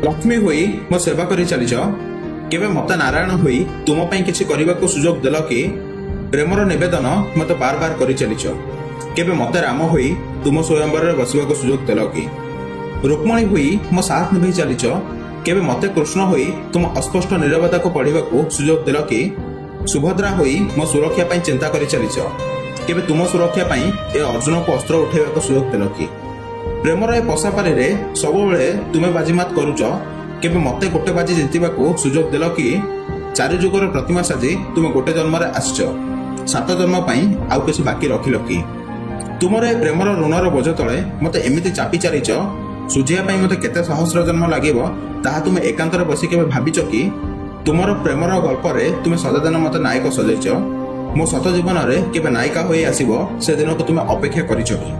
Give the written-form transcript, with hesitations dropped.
ଲକ୍ଷ୍ମୀ ହୋଇ ମୋ ସେବା କରି ଚାଲିଛ, କେବେ ମତେ ନାରାୟଣ ହୋଇ ତୁମ ପାଇଁ କିଛି କରିବାକୁ ସୁଯୋଗ ଦେଲ କି? ପ୍ରେମର ନିବେଦନ ମତେ ବାର ବାର କରି ଚାଲିଛ, କେବେ ମତେ ରାମ ହୋଇ ତୁମ ସ୍ୱୟଂବରରେ ବସିବାକୁ ସୁଯୋଗ ଦେଲ କି? ରୁକ୍ମଣୀ ହୋଇ ମୋ ସାଥ ନିଭେଇ ଚାଲିଛ, କେବେ ମତେ କୃଷ୍ଣ ହୋଇ ତୁମ ଅସ୍ପଷ୍ଟ ନିରବତାକୁ ପଢିବାକୁ ସୁଯୋଗ ଦେଲ କି? ସୁଭଦ୍ରା ହୋଇ ମୋ ସୁରକ୍ଷା ପାଇଁ ଚିନ୍ତା କରି ଚାଲିଛ, କେବେ ତୁମ ସୁରକ୍ଷା ପାଇଁ ଏ ଅର୍ଜୁନକୁ ଅସ୍ତ୍ର ଉଠେଇବାକୁ ସୁଯୋଗ ଦେଲ କି? ପ୍ରେମର ଏ ପଶାପାଲିରେ ସବୁବେଳେ ତୁମେ ବାଜିମାତ କରୁଛ, କେବେ ମତେ ଗୋଟେ ବାଜି ଜିତିବାକୁ ସୁଯୋଗ ଦେଲ କି? ଚାରି ଯୁଗର ପ୍ରତିମା ସାଜି ତୁମେ ଗୋଟେ ଜନ୍ମରେ ଆସିଛ, ସାତ ଜନ୍ମ ପାଇଁ ଆଉ କିଛି ବାକି ରଖିଲ କି? ତୁମର ଏ ପ୍ରେମର ଋଣର ବୋଝ ତଳେ ମତେ ଏମିତି ଚାପି ଚାଲିଛ, ସୁଝିବା ପାଇଁ ମତେ କେତେ ସହସ୍ର ଜନ୍ମ ଲାଗିବ ତାହା ତୁମେ ଏକାନ୍ତରେ ବସି କେବେ ଭାବିଛ କି? ତୁମର ପ୍ରେମର ଗଳ୍ପରେ ତୁମେ ସଦାଦିନ ମତେ ନାୟକ ସଜେଇଛ, ମୋ ସତ ଜୀବନରେ କେବେ ନାୟିକା ହୋଇ ଆସିବ ସେଦିନକୁ ତୁମେ ଅପେକ୍ଷା କରିଛ କି?